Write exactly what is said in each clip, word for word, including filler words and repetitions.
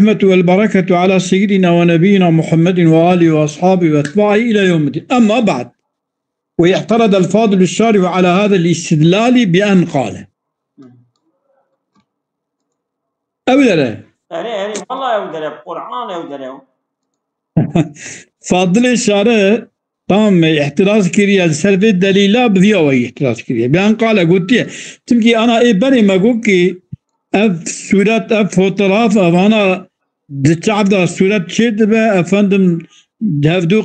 والرحمة والبركة على سيدنا ونبينا محمد وآله وأصحابه وأتباعه إلى يوم الدين. أما بعد، واعترض الفاضل الشارح على هذا الاستدلال بأن قال. Ew dere. Erê, erê, wala ew dere, Qur'an ew dere. Fadilê Şarî tam îhtiraz kiriye, li ser vê delîla bi vî awayî îhtiraz kiriye. Bi en qale gotiye. Çimkî ana ê berê me got ki ev sûret, ev fotoğraf, evana di çav de sûret çê dibe, efendim, hevdû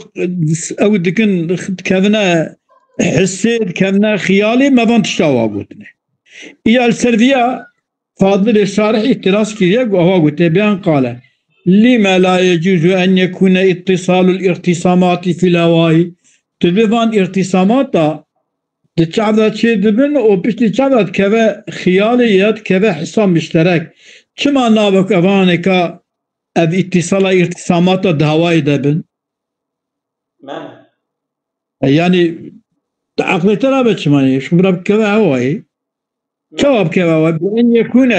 ew dikin, dikevine hissê, dikevine xiyalê, me van tişta wa gotine. Îya li ser viya Fadilê Şarih îtiraz kiriye, got, awa gote, bi en qale. لم لا يجوز أن يكون اتصال الاعتصامات في الهواء. Tu bi van îrtîsamata di çav de çê dibin û piştî çav de dikeve xiyalê ya dikeve hisa mişterek. Çima nabe ku evanê ka ev îtîsala îrtîsamata di hewayê de bin? E, yani, di eqlê te nabe çima ye? Şu bira bikeve hewayê. Çawa bikeve hewayê? بأن يكون،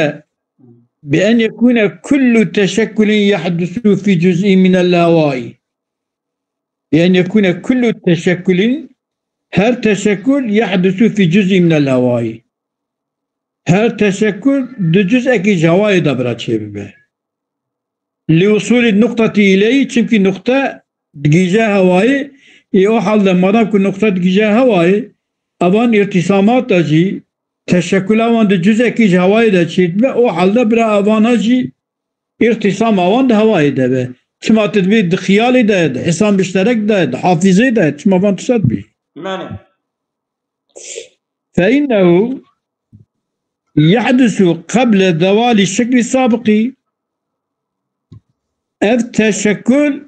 بأن يكون كل تشكل يحدث في جزء من الهواء. بأن يكون كل تشكل، her teşekkül يحدث في جزء من الهواء. Her teşekkül di cuz'ekî ji hewayê de bira çêbibe. لوصول النقطة إليه، çimkî nuqte digihîje hewayê, ê o halde madam ku nuqte digihîje hewayê, evan îrtîsamata jî teşekkula wan di cuz'ekî ji hewayê de çêdibe, o halde bira evana jî îrtîsama wan di hewayê de be. Çima tu dibî di xiyalê de, di hisa mişterek de, di hafîzê de, çima van tişta dibî? Mane. فإنه يحدث قبل زوال الشكل السابق. Ev teşekkül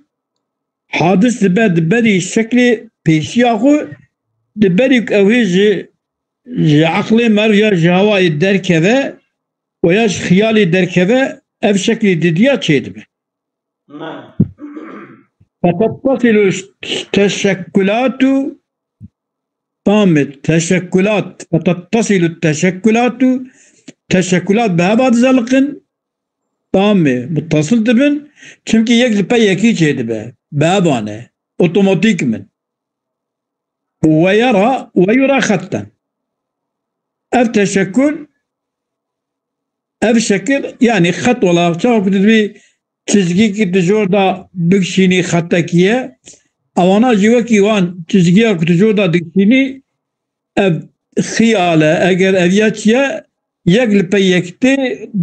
hadis dibe di berî şeklê pêşiya xwe, di berî ku ew ê ji, ji eqlê me ya ji hewayê derkeve û ya ji xiyalê derkeve, ev şeklê didiya çêdibe. فتتصل التشكلات، tamê, teşekkulat, فتتصل التشكلات، teşekkulat bi heva dizeliqin, tamê, muttasil dibin, çimkî yek li pey yekî çêdibe, bi hevan e, otomatîk min. ويرى، ويرى خطا. Ev teşekkül, ev şekil, yani xet olarak, çawa ku tu dibî çizgîkî di jor de bikişînî, xetekî ye, ewana jî wekî wan çizgiya ku tu jor de dikişînî, ev xiyal e, eger ev ya çi ye, yek li pey yek tê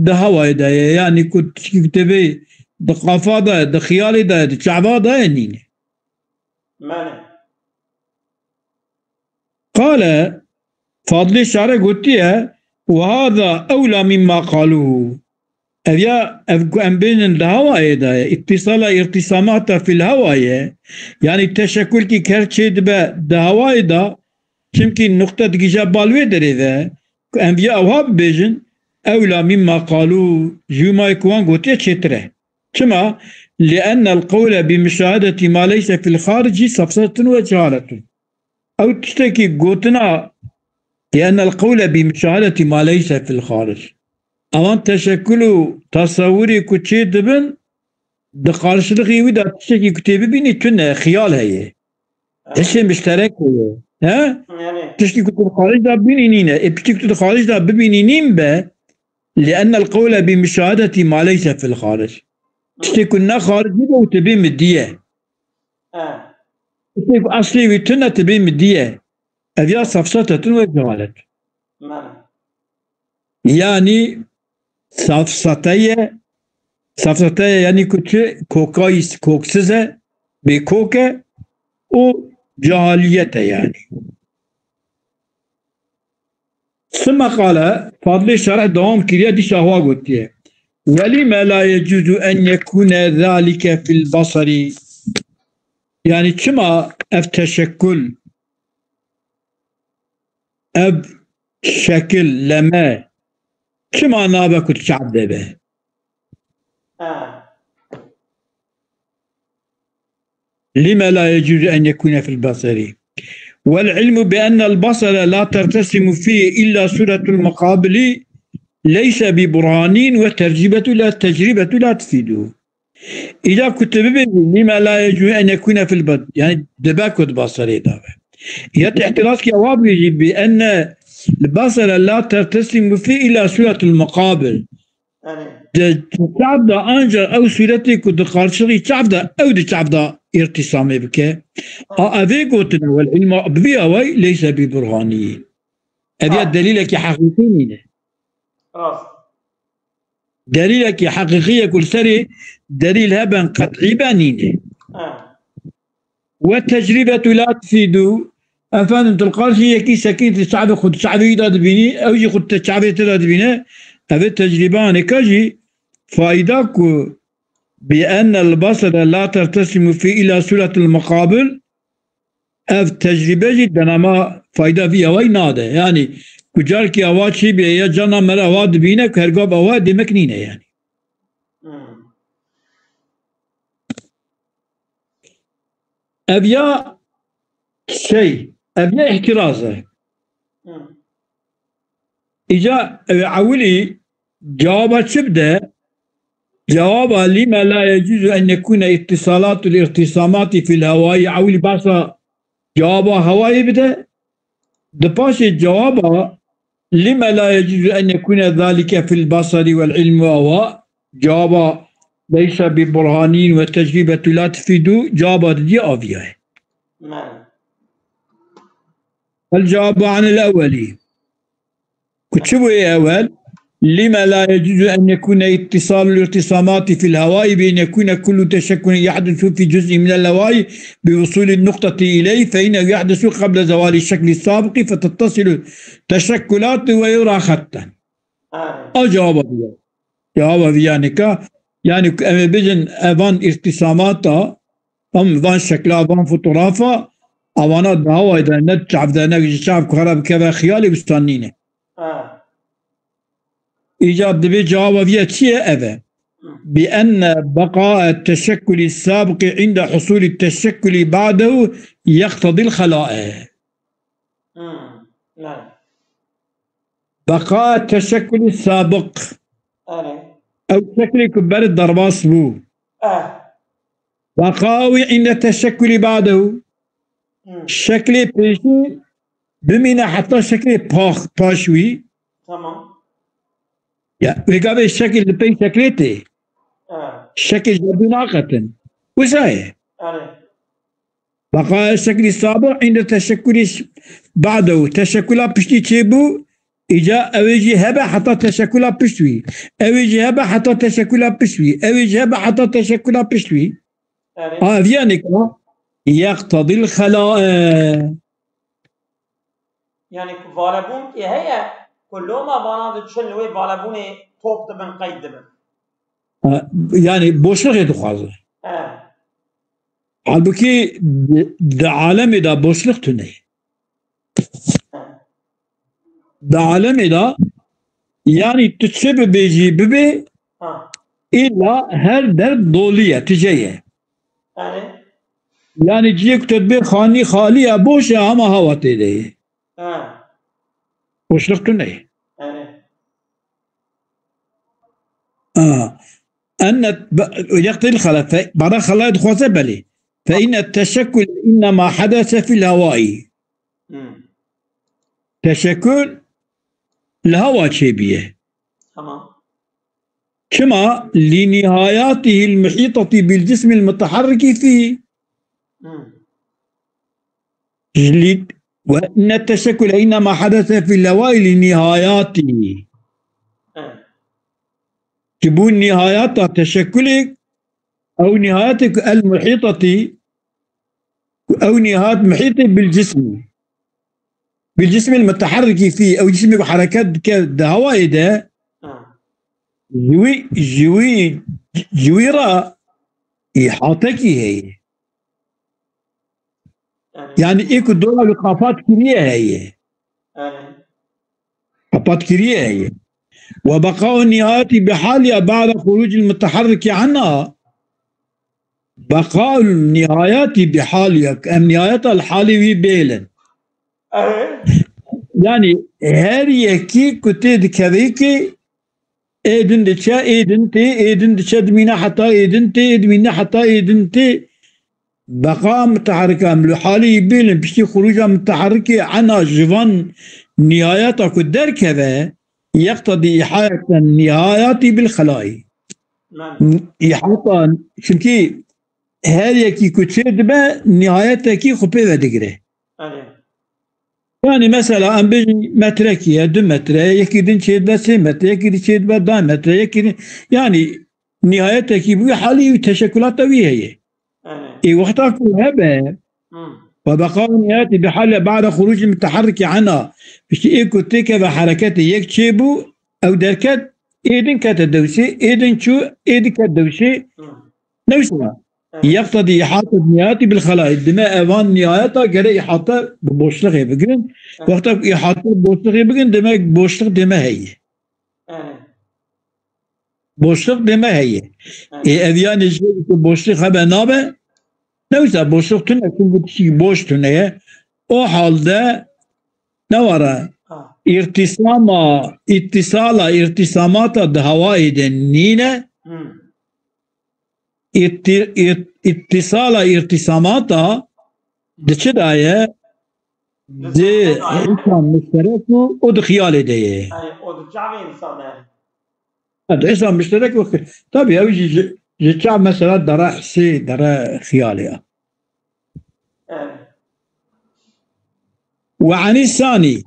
di hewayê de ye. Yani ku tişkî ku tê bê di qafa de ye, di xiyalê de ye, di çava de ye, nîne. Mane. Qale, Fadilê Şare gotiye, "Ve hâzâ ewlâ mimmâ qalûhu." Ev ya, ev ku em bêjin di hewayê de ye, îttisala îrtîsamata fil hewa ye, yanî teşekkülkî ker çê dibe di hewayê de, çimkî nuqte digihîje bal wê derê ve, ku em viya ewha bibêjin, ewlâ mimmâ qalû, ji wî mayê ku wan gotiye çêtir e. Çima? لأن القول بمشاهدة ما ليس في الخارج سفسطة وجهالة. Ew tiştekî gotina, لأن القول بمشاهدة ما ليس في الخارج. Ewan teşekkül û tesewirê ku çê dibin, di qarşilixê wî de tiştekî ku tê bibînî tune, xiyal heye. Hişê mişterek heye. He? Yani. Tiştî ku tu di xarij de bibînî nîne. Ê piştî ku tu di xarij de bibînî nîn be, لأن القول بمشاهدة ما ليس في الخارج. Tiştê ku ne xaricî be û tibê midî ye. He. Tiştê ku eslê wî tune tibê midî ye. Ev ya sefsetetun ve cehalet. Mane. Yani safsateye, safsateye yani ku çi kokayî, koksiz e, bê kok e û cehaliyet e yani. Sima qale, Fadlê Şerh dewam kiriye, dîsa wa gotiye. Welîme la yecuzu en yekune zalike fil basari. Yani çima ev teşekkül, ev şekil, leme, çima nabe ku çav de be? Ha. لم لا يجوز أن يكون في البصر؟ والعلم بأن البصر لا ترتسم فيه إلا صورة المقابل leyse bi burhanîn ve tecrîbetu la, tecrîbetu la tufîdu. Îca ku tu bibêjî, lima la yecû en yekûne fil bad-, yani dibe ku di Basrê de be. Ya tu ihtiraz ki ewa bibêjî, bi enne li Basra la tertesimu fî illa sûretul muqabil. Di çav de ancak ew sûretê ku di qarşixî çav de, ew di çav de îrtîsamê bike. A, evê gotine, wel ilma bi vî awayî leyse bi burhanî. Ev ya delîlekî heqîqî nîne. Rast. Delîlekî heqîqî ye ku li serê delîl heben qet'î be nîne. He. Ve tecrîbetu la tufîdu. Efendim, tu li qarşî yekî sekîn, tu çavê xwe, tu çavê wî de dibînî, ew jî xwe te çavê te de dibîne. Ev ê tecrîbe anêka jî fayda ku bi enne l-basara la tertesimu fî illa sûretil muqabil. Ev tecrîbe jî denama fayda vî awayî nade. Yani ku carkî awa çî bê ya cana me re awa dibîne ku hergab awa demek nîne yani. Hmm. Ev ya şey, ev ya ihtiraz e. Hmm. Îca ew ewilî cewaba çi bide? Cewaba lima la yecuzu en yekune ittisalatul irtisamati fil hewayî, ewilî behsa cewaba hewayî bide. Di paşê cewaba lima la yecuzu en yekune zalike fil basari vel ilmi ve hava, cewaba leysa bi burhanin ve tecrübetu la tufidu, cewaba diye aviyaye. Mane. El cewabu anil ewweli. Ku çi bûye ewel? Lima la yecuzu en yekune ittisalul irtisamati fil hawai bi en yekune kullu teşekkulin yahdusu fi cuz'in minel hawai bi vusuli nuktati ileyh fe innehu yahdusu qabla zevali şekli sabiki fe tettasilu teşekkulatu ve yura hatten. Ha. A cevaba diye. Cevaba diye yani ka, yani em ê bijin evan irtisamata, em van şekla, van fotoğrafa, avana dawayda ne çav de, ne ji çav ku xera bikeve xiyalê wisa nîne. Ha. Îca dibê cevaba viya çi ye? Ev e. Bi enne beqae teşekkulî sabiqî inde husulî teşekkulî ba'dehu yeqtedîl xelae. Hmm. Beqae teşekkulî sabiq. Erê. Ew şeklê ku ber derbas bû. Eh. Beqa wî inde teşekkulî ba'dehu. Hmm. Şeklê pêşî bimîne heta şeklê pax-, paş wî. Tamam. Ya, wê gavê şekil li pey şeklê tê. Ha. Şekil ji dû naqetin. Wisa ye. Erê. Beqa şeklî sabiq inde teşekkulî ş-, ba'dehu. Teşekkula piştî çêbû, îca ew ê jî hebe heta teşekkula pişt wî. Ew ê jî hebe heta teşekkula pişt wî. Ew ê jî hebe heta teşekkula pişt wî. Erê. A, ev yani ka yeqtedîl xelae. Yani ku valebûn ki heye, ku loma vana diçin li wê valebûnê top dibin, qeyd dibin. Ha, yani boşluxê dixwaze. He. Halbuki di, di alemê de boşluk tune. He. Di alemê de, yani tu çi bibêjî bibe, ha, îlla her der dolî ye, tije ye. Yani? Yani ciyê ku te dibê xanî xalî ye, boş e, ama hewa tê de ye. Ha. Boşluk tune ye. Yani? Ha. Enne be-, yeqtedîl xela, fe-, bana xela dixwaze belê. Fe inne teşekkul innema hedese fil hawai. Hmm. Teşekkul li hewa çêbûye. Tamam. Çima? Li nihayatihil muhîtatî bil cismil mutaharrikî fî. Hmm. Li, ve inne teşekkule innema hedese fil hewai li nihayatî. Evet. Ji bo nihayata teşekkulê, ew nihayatê ku el muhîtatî, ku ew nihayat muhîtê bil cismî. Bil cismil mutaharrikî fî, ew cismê ku hereket dike di hewayê de, ha, ji wî, ji wî, ji wî re îhatekî heye. Yani, yani ê ku dora wî qepat kiriye heye. Yani. Qepat kiriye heye. Ve beqa'u nihayetî bi haliha ba'de xurucil mutaharriki anha. Beqa'u nihayetî bi haliha. Em nihayeta li halê wî bêlin. Evet. Yani her yekî ku tê dikevê ki Ê din diçe, ê din tê, ê din diçe dimîne heta ê din tê, ê dimîne heta ê din tê. Beqa mutaherrika em li halî bînin, piştî xuruca mutaherrikê ena ji van nihayeta ku derkeve, yeqtedî ihayeten nihayatî bil xelayî. Mem. Ihata, çimkî her yekî ku çê dibe, nihayetekî xwe pê ve digire. Erê. Yani mesela em bêjin metrekî ye, du metre ye, yekî din çê dibe sê metre, yekî din çê dibe deh metre, yekî din, yani nihayetekî bi wî halî wî teşekulata wî heye. Erê. Ê wexta ku hebe, Hmm. Ve beqa nihayetî bi hale ba'de xurucî mutaherrikî ena. Piştî ê ku têkeve hereketê yek çêbû, ew derket, ê din kete dewsê, ê din çû, ê din ket dewsê. Hmm. Newsa. Evet. Yeqtedî ihate nihayetî bil xelayî. Dime evan nihayeta gere ihate bi boşluxê bigirin. Evet. Wexta ku ihate bi boşluxê bigirin, demek boşluk dime heye. Evet. Boşluk dime heye. Evet. Ê ev yani ji ku boşluk hebe nabe? Newsa boşluk tune, çünkü tiştî boş tune ye. O halde ne wara? Ha. İrtisama, ittisala, irtisamata di hawayê de nîne. Hmm. İtti-, it-, ittisala, irtisamata di çi daye? Di Di zehre daye. Hîsan müşterek û, û di xiyalê de ye. Yani o di çavê insan e. Ha, di hîsan müşterek û xi-, tabii ew jî ji, ji çav mesela dere hisê, dere xiyalê ya. Evet. Ve anî sanî.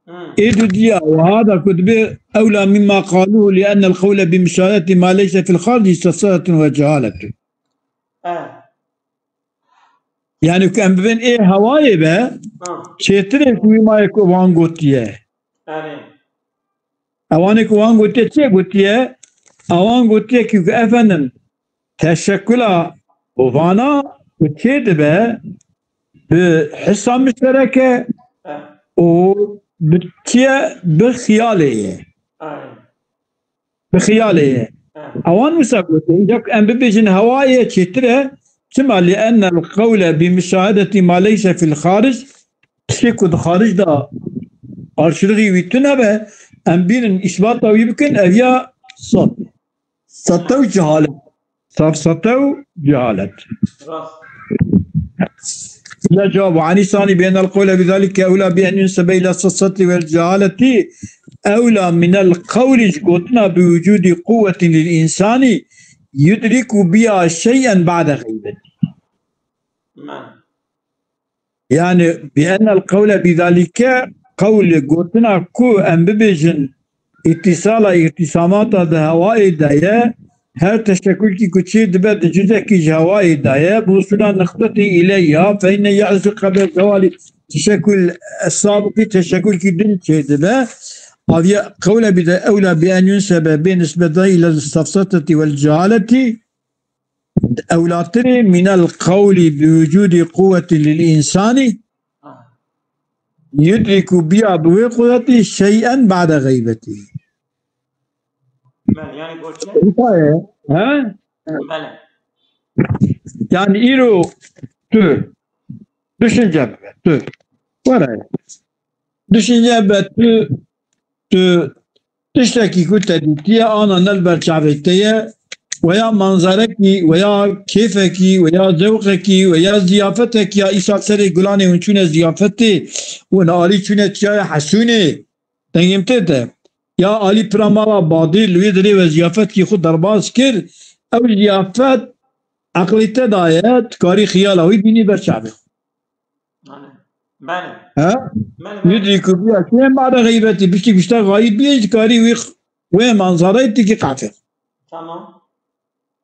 Hmm. Ê dudiya, ve hada ku dibe ewla mimma qaluhu li ennel qewle bi müşahedeti ma leyse fil xarici sefsehetun ve cehaletun. Evet. Yani ku em bibin ê hewayê be, Ha. Çêtir e ku wî mayê ku wan gotiye. Erê. Ewanê ku wan gotiye, çi gotiye? Ewan gotiye ki, ku efendim, teşekkula vana ku çê dibe, bi hisa müşterek e Ha. Û bi çi ye? Bi xiyalê ye. Erê. Bi xiyalê ye. Ha. Ewan wisa gotin, încak em bibêjin hewayê çêtir e, çima? Li ennel qewle bi müşahedeti ma leyse fil xaric, tiştê ku di xaric de qarşılığı wî tune be, em bînin îsbata wî bikin, ev ya sat. Sate û cehalet. Safsate û cehalet. Rast. Ya cevab, anî sanî bi ennel qewle bi zalike ewla bi en yunsebe ila safsati vel cehaleti ewla minel qewli ji gotina bi wucudi quwwetin lil insani yudriku biha şey'en ba'de xeybeti. Men. Yani bi ennel qewle bi zalike, qewli gotina ku em bibêjin, îtîsala îtîsamata di hewayê de ye, her teşekulkî ku çê dibe di cuzekî ji hewayê de ye, bi wusûla niqtetî îleyha, fe inne ye'rizu qebel zewalî teşekul es-sabiqî, teşekulkî din çê dibe, aviye qewle bi de ewla bi en yunsebe bê nisbeta île safsateti vel cehaletî, ewlatirê minel qewlî bi wucudî quwwetî lil însani yudriku biha bi wê quwwetî şey'en ba'de xeybetî. Belê, yani goçe. He? Belê. Yani îro tu düşünce be, tu. Were. Düşünce be tu, tu tiştekî ku te dîtiye, ana ne li ber çavê te ye, weya manzarekî, weya kêfekî, weya zewqekî, weya ziyafetekî, ya îsal serê gulanê hûn çûne ziyafetê, hûn alî çûne çiyaya Hesûnê, dengê min tê te. Ya alî pira mala Badî li wê derê we ziyafetkî xwe derbas kir, ew ziyafet eqlê te daye, tu karî xiyala wî bînî ber çavê xwe. Belê. Belê. Ha? Belê, belê. Yudriku biha şey'en ba'de xeybetî, piştî ku ji te xayîb bîye, ji karî wî, wê manzarayê têkî qefê. Tamam.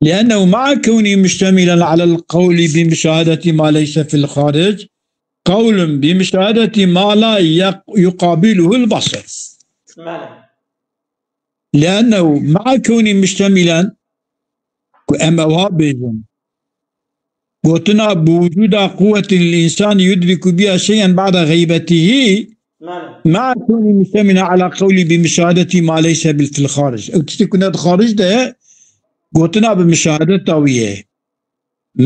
لأنه مع كونه مشتملا على القول بمشاهدة ما ليس في الخارج، قول بمشاهدة ما لا يق-، يقابله البصر. Belê. لأنه مع كونه مشتملا، ku em ewa bêjin, gotina bi wucuda quwwetî lil însanî yudriku biha şey'en ba'de xeybetihî, Belê. مع كونه مشتملا على قوله بمشاهدة ما ليس بال-، في الخارج. Ew tiştê ku ne di xaric de ye, gotina bi müşahedeta wî ye.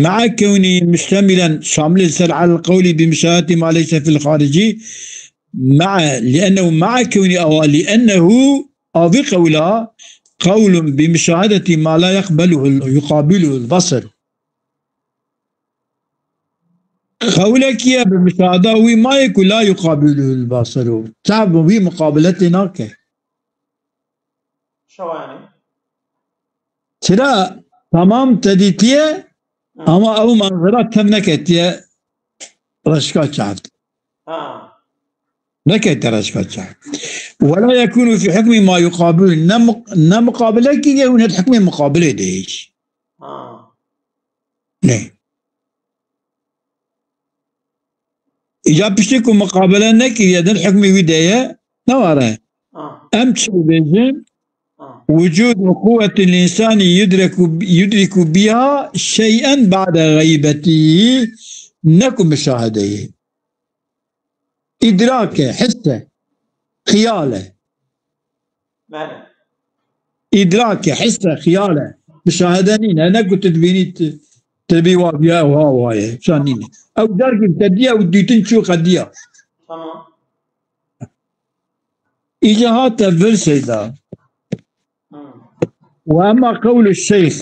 مع كونه مشتملا، şamilê ser على القول بمشاهدة ما ليس في الخارج، مع، لأنه مع كونه أو لأنه، avî qewla qewlun bi muşahedetî ma la yeqbeluhu, yuqabiluhu l-basar. Qewlekî ye bi muşahada wî mayê ku la yuqabiluhu l-basaru. Çav bi wî muqabiletê nake. Çawa yani? Çira tamam te dîtiye, Hı. Ama ew manzara tev neketiye reşka çav. Ha. Neketiye reşka çav. Ve la yekunu fi hukmi ma yuqabilu. Ne mu-, ne muqabile kiriye û ne di hukmê muqabilê de hîç. Ha. Ne. Îca piştî ku muqabele nekiriye, din hukmê wî de ye, ne ware. Ah. Em çi bibêjin? Ah. Wucûdu quwwetin insani yudriku, yudriku biha şey'en ba'de xeybetihi, ne ku muşahedeyê. Îdrak e, his e, xiyal e. Bele. Îdrak e, his e, xiyal e. Muşahede nîne. Ne ku tu dibînî tu, tu dibî wa viya, wa, wa ye. Şan nîne. Ew dergî te diye, ew dîtin çû qediya. Tamam. Îca hate vir seyda. Hmm. Ve emma qewlu şeyh.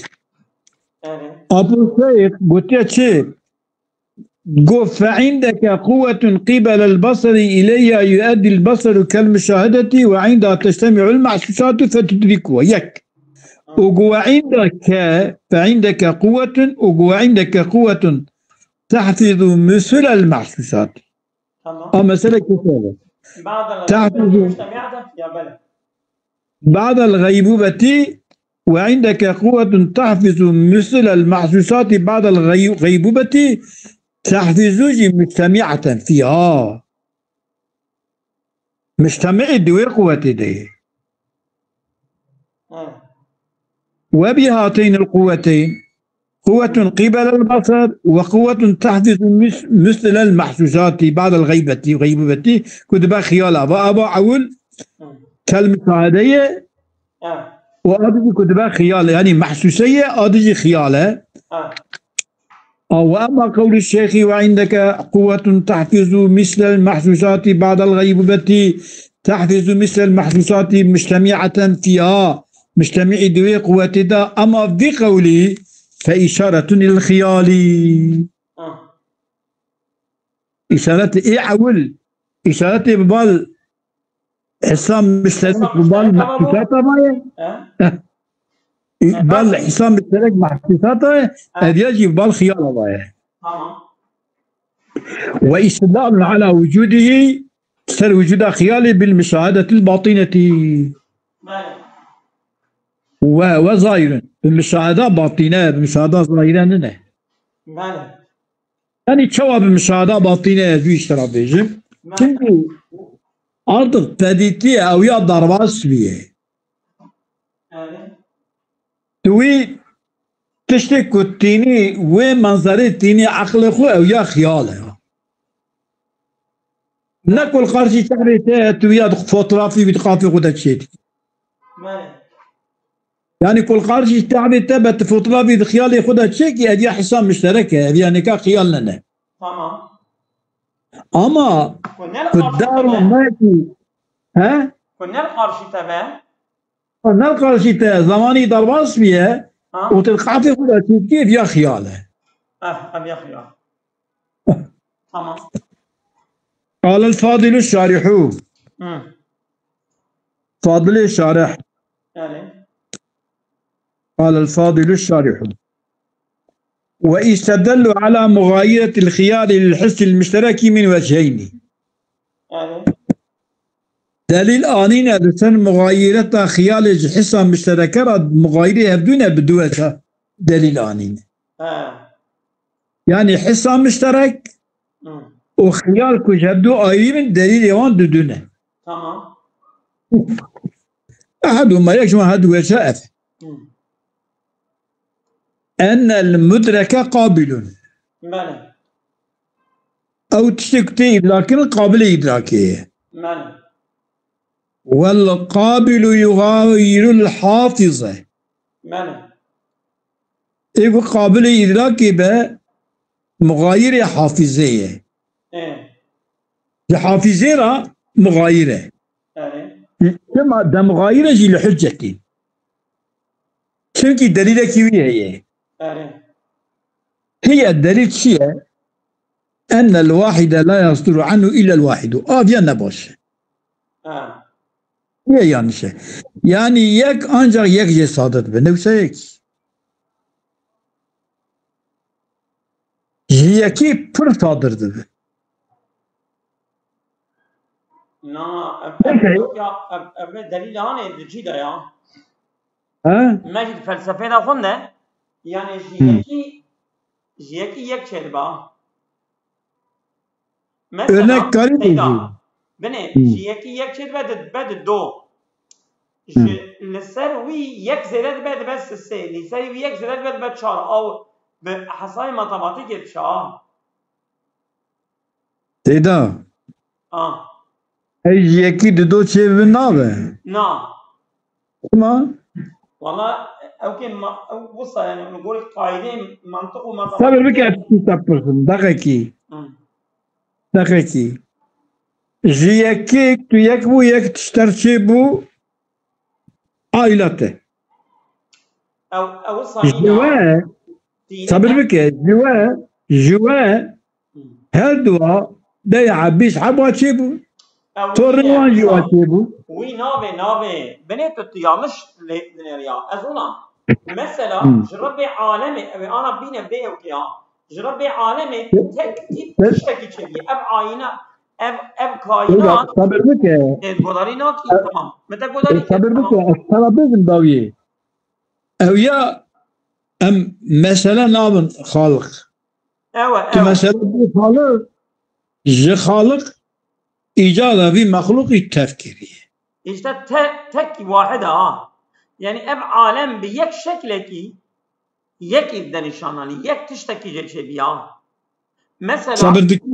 Evet. Abu Şeyh gotiye çi? Got, "Fe indeke quwwetun qibelel basari ileyha yueddil basaru kel muşahedeti ve inda tectemi'ul mahsusatu fe tudrikuha." Yek. Û got, "Ve indeke, fe indeke quwwetun", û got, "Ve indeke quwwetun tahfizu musulel mahsusat." Tamam. A mesele kesebe. Tahfizu. Ba'del g'eybubeti ya bele. بعد الغيبوبة، وعندك قوة تحفظ مثل المحسوسات بعد الغي-، غيبوبة، تحفظ مجتمعة فيها. Mujtemî di wê quwetê de ye. Ha. وبهاتين القوتين قوة قبل البصر وقوة تحفظ مس-، مثل المحسوسات بعد الغيبة، غيبوبة، ku dibe xiyala. Va ava ewil Hı. kel muşahedeye, Ha. û a dijî ku dibe xiyal e, yanî mehsûse ye, a dijî xiyal e. Ha. A, وأما قول الشيخ وعندك قوة تحفظ مثل المحسوسات بعد الغيبوبة، تحفظ مثل المحسوسات مجتمعة فيها. Mujtemî di wê quwetê de, ama vî qewlî فإشارة إلى الخيال. Ah. Îşaret ê ewil, îşaretê bi bal hisa muşterek, Hisa bi bal muşterek ama bu mehsûsata maye. He? Bal Esas hisa muşterek mehsûsata ye, Ha. ev ya jî bi bal xiyala maye. Tamam. وإستدلال على وجوده، ser wucuda xiyalê bil muşahedetil batineti. Bele. Ve, ve zahirun. Bi muşaheda batine, bi muşaheda zahire nine. Bele. Yani çawa bi muşaheda batine ez wî ji te re bêjim? Bele. Çünkü artık te dîtiye ew ya derbas bûye. Bele. Tu wî tiştê ku tînî wê menzerê tînî eqlê xwe ew ya xiyal e. Ne ku li qarşî çavê te tu ya di fotografî wî di qafê xwe de çêdikî. Bele. Yani ku li qarşî çavê te be tu fotografî di xiyalê xwe de çêkî, ev ya hisa muşterek e, ev ya nêka xiyal nene. Tamam. Ama Ku ne li ku qarşî dar te û be? mekî, he? Ku ne li qarşî te be? Ne li qarşî te, zemanî derbas bûye Ha? û tu di qafê xwe de çêdikî, ev ya xiyal e. Eh, ev ya xiyal. Tamam. قال الفاضل الشارح. Hı. Fadilê şarih. Yani. قال الفاضل الشارح. ويستدل على مغايرة الخيال للحس المشترك من وجهين. Yani. Delîl anîne li ser muxayireta xiyalê ji hisa muştereke re, muxayirê hevdû ne bi du weca delîl anîne. Ha. Yani hisa muşterek Hı. û xiyal ku ji hevdû ayrî bin, delîlê wan du du ne. Tamam. Ehedûma, yek ji wan hevdû weca ev. Hı. Ennel mudreke qabilun. Bele. Ew tiştê ku tê îdrakirin qabilê îdrakê ye. Bele. Wel qabilu yuxayirul hafize. Bele. Ê ku qabilê îdrakê be, muxayirê hafizê ye. Ê. Ji hafizê re muxayir e. Bele. Sima de muxayir e jî li hüccetî. Çimkî delîlekî wî heye. Erê. Hiye delîl çi ye? Ennel wahide la yasduru anhu illel wahidu. Aviya ne baş e. Ha. Hiye yanlış e. Yani yek ancak yek jê sadir dibe. Ne wisa yek. Ji yekî pir sadir dibe. Na, ev, ev, Peki. Ya, ev, ev delîl hanê di cî de ya. He? Me jî di felsefê de xwinde. Yani ji Hı. yekî, ji yekî yek çêdibe. Mesela, Örnek karî Seyda, bêjî. Binê, Hı. ji yekî yek çêdibe, dibe di do. Hı. Ji, li ser wî yek zêde dibe, dibe sisê. Li ser wî yek zêde dibe, dibe çar. Ew bi hesabê matematîkê diçe. Seyda. Ah. Ey ji yekî di do çêbibe nabe. Na. Çima? Wala ew kê ma-, ew wisa yani li gorî qaîdeyê mantiq û matematîk. Sabir bike, ez tiştî te bipirsim. Deqekî. Hı. Deqekî. Ji yekê tu yek bû, yek tişter çêbû. Aîlate. Ew, ew wisa Ji nîne. we, Tîne sabir ne? bike, ji we, ji we, Hı. her dua deya bîst heba çêbû. Ew Torê wî ye, wan jî wisa. wa çêbû. Wî navê, navê. Binê tu, tu yanlış lê dinêriya. Ez ona. Mesela, Hı. ji Rebbê alemê, ew ê ana bîne bê ew ya. Ji Rebbê alemê Hı. tek tîp Hı. tiştekî çêbî. Ev ayna, ev, ev Seyda, kaînat sabir bike. Ê, godarî nakî, E, tamam. Me te godarî e, kir, sabir tamam. bike, ez sana bêjim dawiyê. Ew ya em mesele nabin Xaliq. Ew e, Tu ew e. mesele bî Xaliq, ji Xaliq îcada vî mexlûqî tev kiriye. Îşte te-, tek wahid e ha. Yani ev alem bi yek şeklekî, yek îv de nîşan anî, yek tiştekî jê çêbî ha. Mesela, Sabir dikî.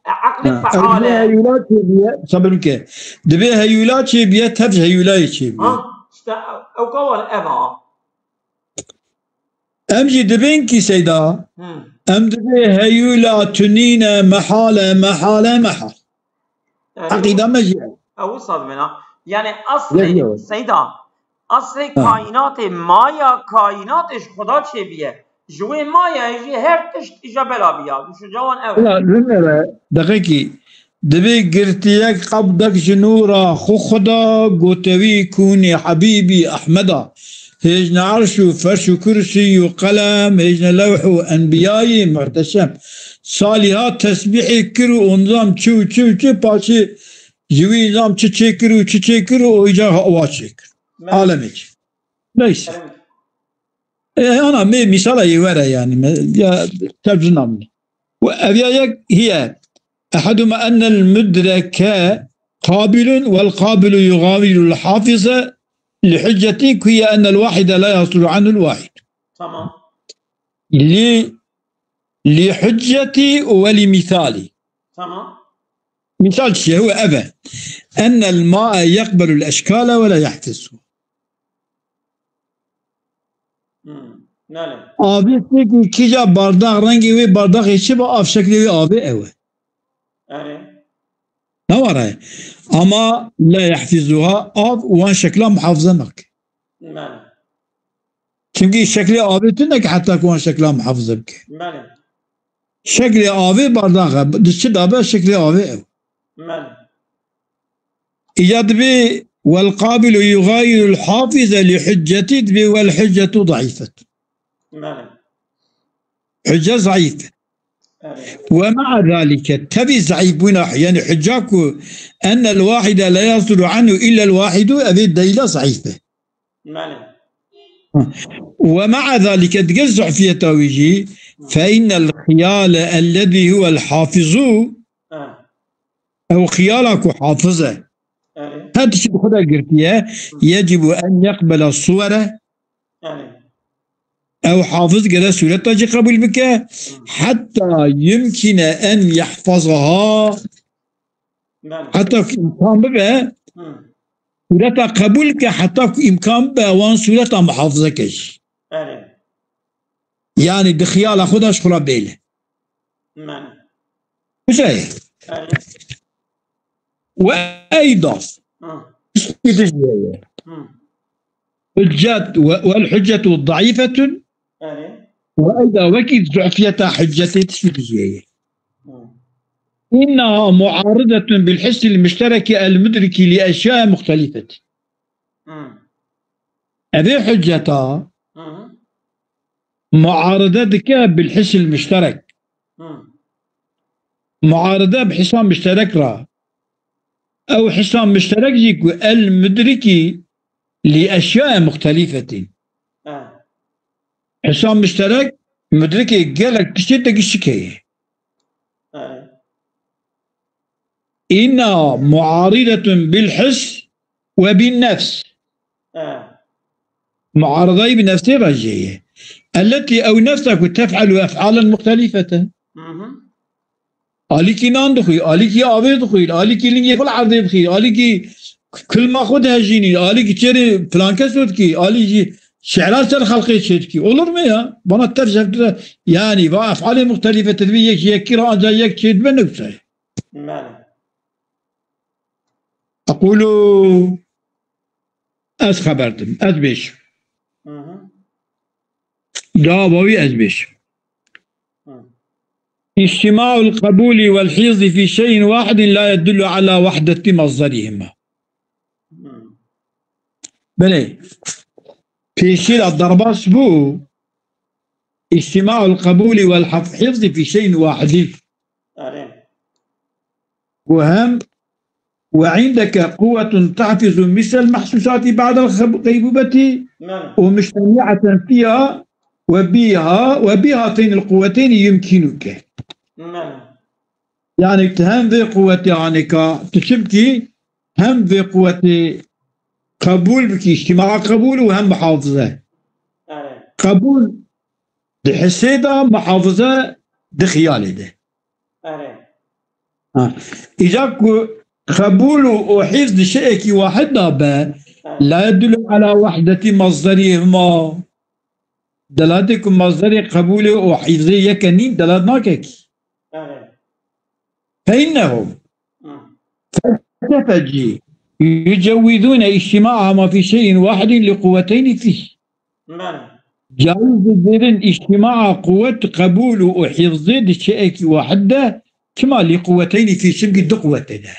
e, eqlê Ha, ev feal dibê e. heyûla çêbiye, sabir bike. Dibê heyûla çêbiye, tev ji heyûlayê çêbiye. Ha, işte ew, ew ka were ev a. Em jî dibên kî Seyda, Hı. em dibê heyûla tunîne mehale, mehale, mehal. Yani, Eqîda me jî ew. Ew wisa dibêna. Yani aslê, Yok, yok. Seyda, aslê Ha. kaînatê maya, kaînatê ji Xuda çêbiye. Ji wê mayayê jî her tişt îja bela biya. Düşünce wan ew e. Bila, limere, deqekî, dibê girtiyek qebdek ji nûra xwe Xuda, gotewî kûnî Hebîbî Ehmeda. Hêjne erş û ferş û kursî û qelem, hêjne lewh û enbiyayî muhteşem. Salîha tesbîhê kir û nizam çi û çi û çi paşê ji wî nizam çi çêkir û çi çêkir û îcar wa çêkir. Me- Alemê çi. Neyse. Ê, ana me mîsala yê were yani. Me, ya, tevcina min. Ve ev ya yek hiye. Eheduma ennel mudreke qabilun vel qabilu yugavirul hafize li hüccetin kuye ennel wahide la yasduru anul wahid. Tamam. Li, li hücceti ve li misali. Tamam. Misal çi ye? Huve ev e. Ennel ma'e yekbelul eşkale ve la yahfizu. Hmm. Nale. Avê têkî kîja bardax rengê wê bardaxê çi be, av şeklê wê avê ew e. Erê. Ne were. Ama la yahfizuha, av wan şekla muhafaza nake. Nale. Çimkî şeklê avê tune ki heta ku wan şekla muhafaza bike. Nale. Şeklê avê bardax e. Di çi dabe şeklê avê ew. Nale. Îca dibê wel qabilu yugayirul hafize li hücceti dibê wel hüccetu zayıfet. Nale. Hücce zayıf. Evet. Ve ma'a zalike, tevî zayıf bûna, yani hücca ku ennel wahide la yasduru anhu illel wahidu, evê delîla zayıf e. Belê. Ve ma'a zalike, digel zufiyeta wî jî, fe innel xiyale ellezî huvel hafizu, Ha. Ew xiyala ku hafiz e. Erê. Her tiştî bi xwe de girtiye, Hı. yecibu en yeqbela suwere, Erê. Ew hafiz gere sureta jî qebûl bike, Hı. heta yumkine en yehfazaha, Belê. heta ku îmkan bibe, Hı. sureta qebûl bike, heta ku îmkan bibe, wan sureta muhafize ke jî. Erê. Yani di xiyala xwe de ji xwe re bêle. Belê. Wisa ye. Erê. Ve eyda. Hı. Tiştî tiştî ye. Hı. حجت و-، والحجة ضعيفة. Erê. وأيضا وكي ضعفية حجتي تشتي بجيه. Hı. إنها معارضة بالحس المشترك المدرك لأشياء مختلفة. Hı. Ev ê hücceta Hı hı. muarede dike bil hisil müşterek. Hı. Muarede bi hisa müşterek ra. Ew hisa müşterek jî ku el müdriki li eşyaye muhtelîfetin. Ha. Hisa müşterek müdrikê gelek tiştê te gişik heye. Ha. Inna muaridetun bil his ve bin nefs. Ha. Muaridayî bi nefsê re jê ye. Elleti ew nefsa ku tef'elu ef'alen muhtelîfeten. Hı hı. Alîkî nan dixwî, alîkî avê dixwî, alîkî lingê xwe li erdê dixî, alîkî kilma xwe dihejînî, alîkî çêrê filan keso dikî, alî jî şi'ra ser xelqê çêdikî. Olur mu ya? Bana ters yaptı da, yani, va ef'alê muhtelîfe tedbî yek, yekî ra ancak yek çêdibe ne wisa ye. Bele. Ekulu, ez xeber dim, ez bêjim. Hı hı. Cevaba wî ez bêjim. Hı. اجتماع القبول والحفظ في شيء واحد لا يدل على وحدة مصدرهما. Hı. Belê. Pêşî de derbas bû. اجتماع القبول والحفظ في شيء واحد. Erê. وهم وعندك قوة تحفظ مثل المحسوسات بعد الغيبوبة Bele. ومجتمعة فيها وبها، وبهاتين القوتين يمكنك. Bele. Yani tu hem vê quwetê anêka, tu çimkî hem vê quwetê qebûl bikî, îctîmaa qebûl û hem muhafize. Erê. Qebûl di hisê de, muhafize di xiyalê de. Erê. Ha. Îca ku qebûl û, û hîfz di şeyekî wahid de be, Erê. la yedullu ala wehdetî mazderî hima. Delatê ku mazderê qebûlê û hîfzê yeke nîn, delat nake kî. Erê. فإنهم Hı. فلسفة جي يجوزون اجتماعهما في شيء واحد لقوتين فيه. Bele. Caiz dibêrin îctimaa quwet qebûl û hîfzê di şeyekî wahid de, çima lî quweteynî fî, çimkî du quwetê de.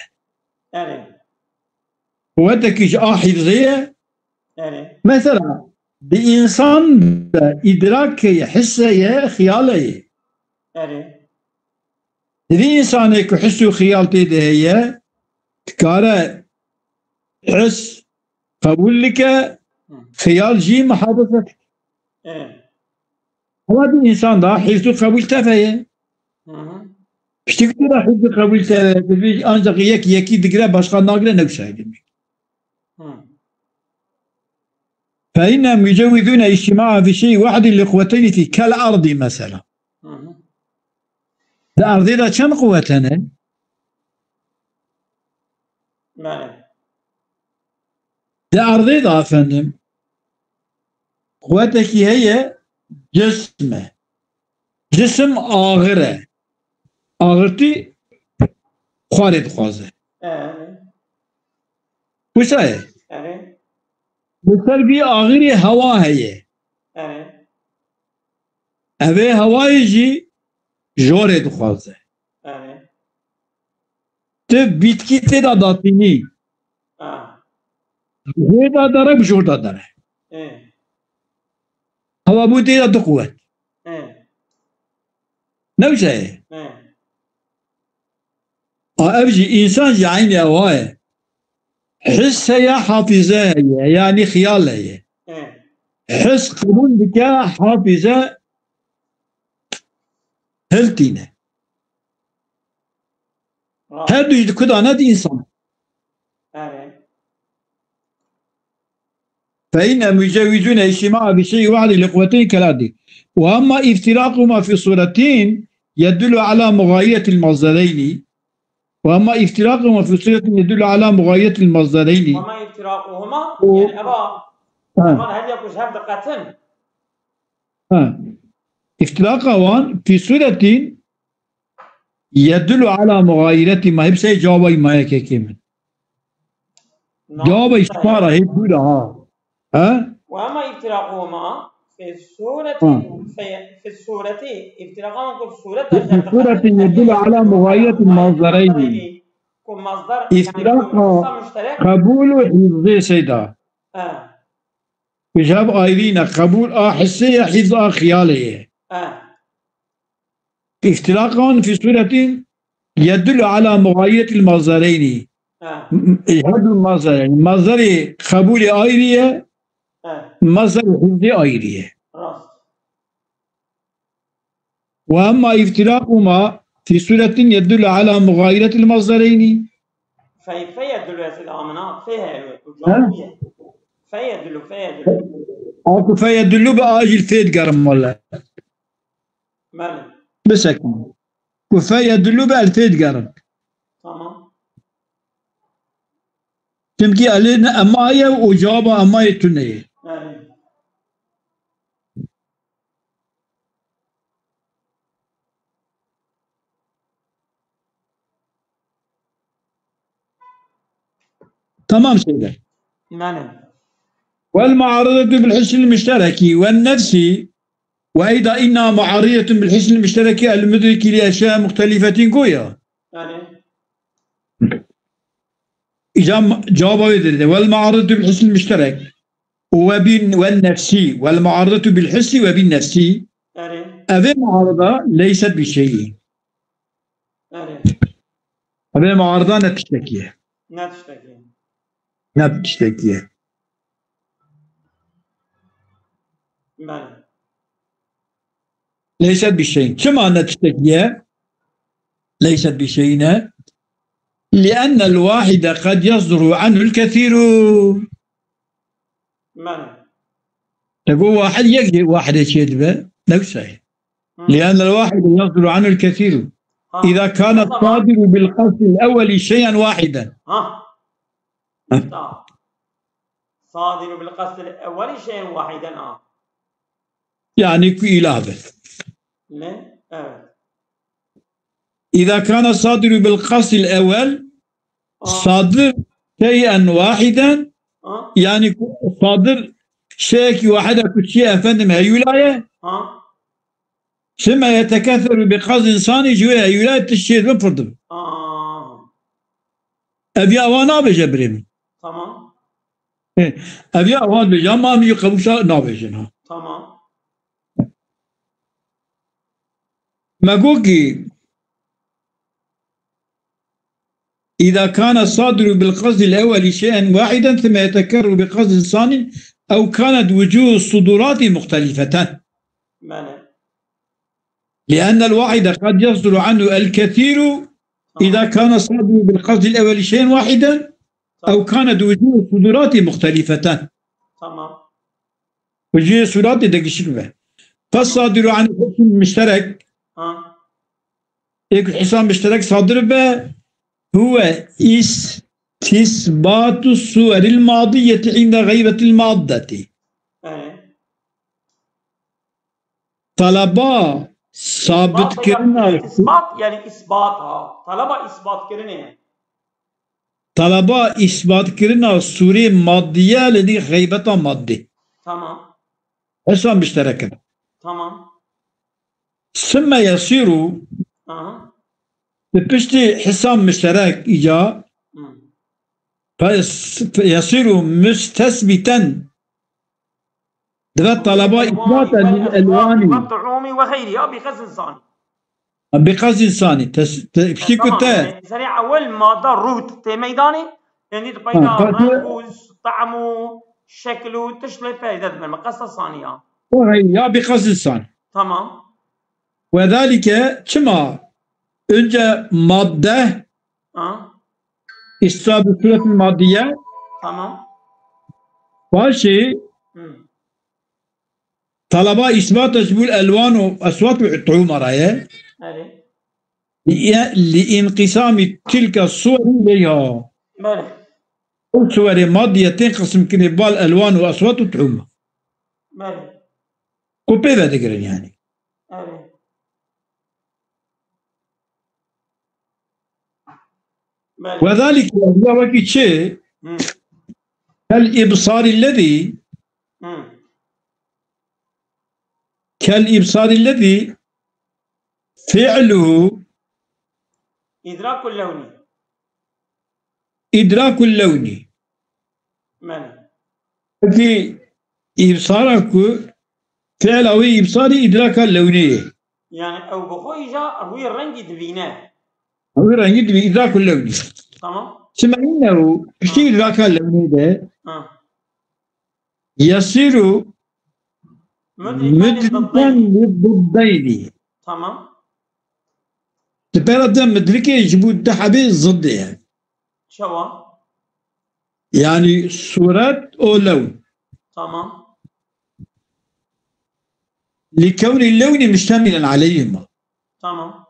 Erê. Quwetekî ji a hîfzê ye. Erê. Mesela, di însan de îdrak heye, hisse ye, xiyale ye. Erê. Di vî însanê ku his û xiyal tê de heye, dikare his qebûl dike, Hı. xiyal jî muhafeze dike. Erê. Ama di însan de his û qebûl tev heye. Hı hı. Piştî ku de his û qebûl tev heye, divê ancak yek yekî digire, başka nagire, ne wisa ye demek. Hı. فإنهم يجوزون اجتماعهما في شيء واحد لقوتين فيه كالأرض مثلا. Hı hı. Di erdê de çend quwet hene? Bele. Di erdê de, efendim, quwetekî heye, cism e. Cisim axir e. Axirtî xwarê dixwaze. Erê. Wisa ye? Erê. Li ser vî axirî hewa heye. Erê. Evê hewayê jî jorê dixwaze. Erê. Tu bîtkî tê de datînî. Ha. Jê de dere, bi jor de dere. Ê. Hewa bû tê de du quwet. Ê. Ne wisa ye? Ê. A ev jî, însan jî eynî ewa ye. His heye, hafîze heye, yanî xiyal heye. Ê. His qebûl dike, hafîze hiltîne. Rast. Her du jî di ku de ne, di însan. Erê. فإنهم يجوزون اجتماعهما في شيء واحد لقوتين كالأرض. وأما افتراقهما في صورتين يدل على مغايرة المصدرين. وأما افتراقهما في صورتين يدل على مغايرة المصدرين. Ama îftiraquhuma, O- yani eva, Ha. Eva her ya ku ji hev diqetin. Ha. Îftiraqa wan fî sûretîn yedullu ala mugayiretî ma, hepsey cevabay ma yekekê min. Na- Cevabay şima re hê dû re ha. Ha? وأما افتراقهما في الصورة، في، في الصورة، افتراقهما في الصورة في الصورة يدل على مغايرة المصدرين. Ku masdar, yani, افتراق ku hissa müşterek. قبول و حفظ سيدا. Ha. Ku ji hev ayrî ne, qebûl a hissê ye, hifz a xiyalê ye. Ha. افتراقهما في صورة يدل على مغايرة المصدرين. Ha. M-, m-, هەردوو مەزدەر، یعنی مەزدەری قەبولی ئایریە، Ha. مەزدەری حفزی ئایریە. Rast. وأما افتراقهما في صورة يدل على مغايرة المصدرين. Fe, fe yedullu ez ê amina, fe heye, Ha? Fe yedullu, fe yedullu. Aku fe yedullu bi ajil fe digerim wele. Belê. Bisekin. Ku fe yedullu bi elfê digerin. Tamam. Çimkî elê ne ema ye û cewaba ema yê tune ye. Belê. Tamam şeyde. Belê. والمعارضة بالحس المشترك والنفسي، وأيضا إنها معارضة بالحس المشترك المدرك لأشياء مختلفة goya. Belê. Îca cevaba wê dide. والمعارضة بالحس المشترك وبال-، والنفسي، والمعارضة بالحس وبالنفسي. Belê. Ev ê muarada ليست بشيء. Belê. Ev ê muarada ne tiştekî ye. Ne tiştekî ye. Ne tiştekî ye. Belê. ليست بشيء. Çima ne tiştekî ye? ليست بشيء ne. لأن الواحد قد يصدر عنه الكثير. Belê. Te got wahid yek jî wahidê çê dibe. Ne wisa ye. Hı. لأن الواحد يصدر عنه الكثير. Ha. إذا كان Tamam. الصادر بالقصد الأول شيئا واحدا. Ha. Ha. Tamam. صادر بالقصد الأول شيئا واحدا, ha. Yani ku îlah be. Ne? Evet. إذا كان الصادر بالقصد الأول Ha. صادر شيئا واحدا, Ha. Yani ku sadir şeyekî wahid e ku çi ye efendim heyûla ye. Ha. ثم يتكثر بقصد ثاني, ji wê heyûla ye tişt çê dibe pir dibe. Ha. Ev ya wan nabêje birê min. Tamam. He, ev ya wan dibêje, ama em jî qebûl nabêjin ha. Tamam. Me got ki, إذا كان الصادر بالقصد الأول شيئا واحدا ثم يتكرر بقصد ثاني أو كانت وجوه الصدورات مختلفة. Belê. لأن الواحد قد يصدر عنه الكثير إذا Tamam. كان الصادر بالقصد الأول شيئا واحدا أو Tamam. كانت وجوه الصدورات مختلفة. Tamam. Wiciyê suratê de gişik be. فالصادر عن الحس المشترك. Ha. Ê ku hisa müşterek sadir be, هو استثبات الصور الماضية عند غيبة المادة. Evet. Talaba sabit kirina. Isbat, yani isbat, ha. Talaba isbat kirinê. Talaba îsbatkirina sûrê maddiye li dî xeybeta maddî. Tamam. Hisa müşterek in. Tamam. Sümme yasîru, Aha. Di piştî hisa müşterek îca, Hı. Fe-, fe-, yasîru müstesbiten. Dibe talaba îsbat e lil elwanî. Ve tu'ûmî ve xeyrî, ya bi qesdin sanî. Bi qesdin sanî. Tes-, te-, piştî ku Tamam, te yani, serê ewel madde rût tê meydanê, yani di Ha, peyda peki. Reng û te'm û şekil û tişt lê peyde dibe. Me qesda sanî ya. O hey, ya bi qesdin sanî. Tamam. Ve zalike çima önce madde Ha. Îsbat bi sûretil maddiye. Tamam. Paşê Hı. Talaba îsbat e ji bo elwan û eswat û tu'ûma re ye. Evet. Li, li înqîsamî tilka suweri leyha. Belê. Ew suwerê maddiye tên qismkirinê bal elwan û eswat û tu'ûma. Belê. Ku pê ve digirin yani. Evet. Belê. Ve zalike, ya wekî çi? Hı. Kal ibsarî lezî, Hmm. Kel ibsari lezî fi'luhu. İdrakul levni. İdrakul levni. Belê. Peki ibsara ku fi'la wê ibsarî idraka lewnê ye. Yani ew bi xwe îja rûyê rengî dibîne. Rûyê rengî dibî, idrakul lewnî. Tamam. Çima îne û piştî idraka lewnê de Ha. Yesiru Mudriken mudriken li diddeyni. Li diddeyni. Tamam. Di pera de mudrikê ji bo du hebê zidê ye. Çawa? Yani suret û lewn. Tamam. Li kewnî lewnî muştemilen aleyhima. Tamam.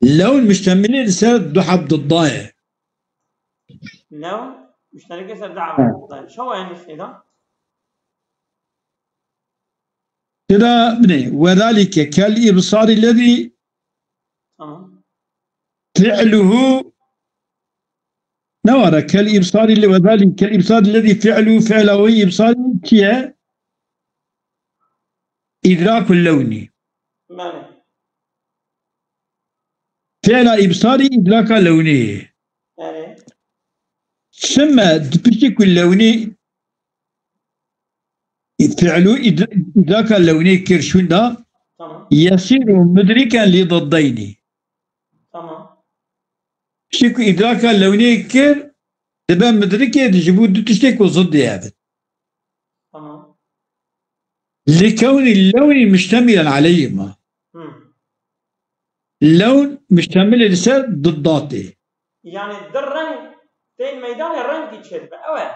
Lewn muştemilê li ser du heb didda ye. Lewn muştereke ser du heb didda ye. Çawa yani şeyda? Tira binê, wedalike kel ibsari lezî Tamam. Fi'luhu ne were kel ibsari li wedalike kel ibsari lezî fi'luhu fi'la wê ibsari çi ye? İdrakul lewnî. Belê. Fi'la ibsarî idraka lewnê ye. Belê. Çime di piştî ku lewnî fi'lû id-, idraka lewnê kir şûnda Tamam. Yesîru mudriken li diddeynî. Tamam. Piştî ku idraka lewnê kir, dibe mudrikê di ji bo du tiştê ku zidê hebin. Tamam. Li kewnî lewnî muştemilen aleyhima. Hı. Lewn muştemilê li ser didda tê. Yani di reng tên meydanê rengî çêdibe. Ew e.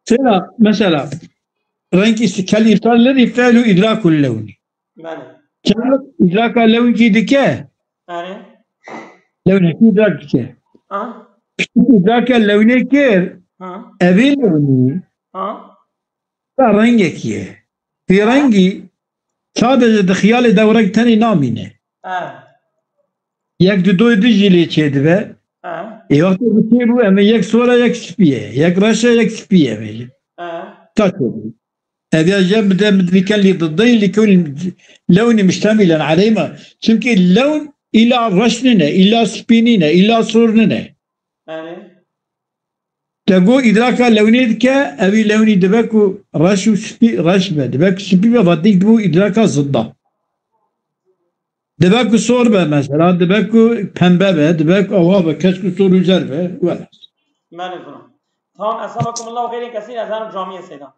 Sera, mesela, reng is-, kel îftar lezî fi'lu idrakul lewnî. Belê. Çawa idraka lewn kî dike? Belê. Lewnekî idrak dike. Aha. Piştî idraka lewnê kir, Ha. Evî lewnî. Ha. Ta rengekî ye. Vî rengî sadece di xiyalê de reng tenê namîne. Ha. Yek di doyê di jî lê çêdibe. Ha. Ê wextê bi çê bû, em ê yek sor e, yek spî ye. Yek reş e, yek spî ye, em ê jî. Ha. Ta çêdibe. Ev ya jî bide mudriken li diddeyni li kewnî lewnî muştemilen aleyhima. Çimkî lewn îla reş nîne, îla spî nîne, îla sor nîne. Belê. Te got îdraka lewnê dike, evî lewnî dibe ku reş û spî, reş be. Dibe ku spî be, vatîk dibû îdraka zidda. Dibe ku sor be mesela, dibe ku pembe be, dibe ku awa be, keşk û sor û zer be, wela. Belê, zina. Tamam, esabakumullahu xeyrên kesîr, ez herim camiyê seyda.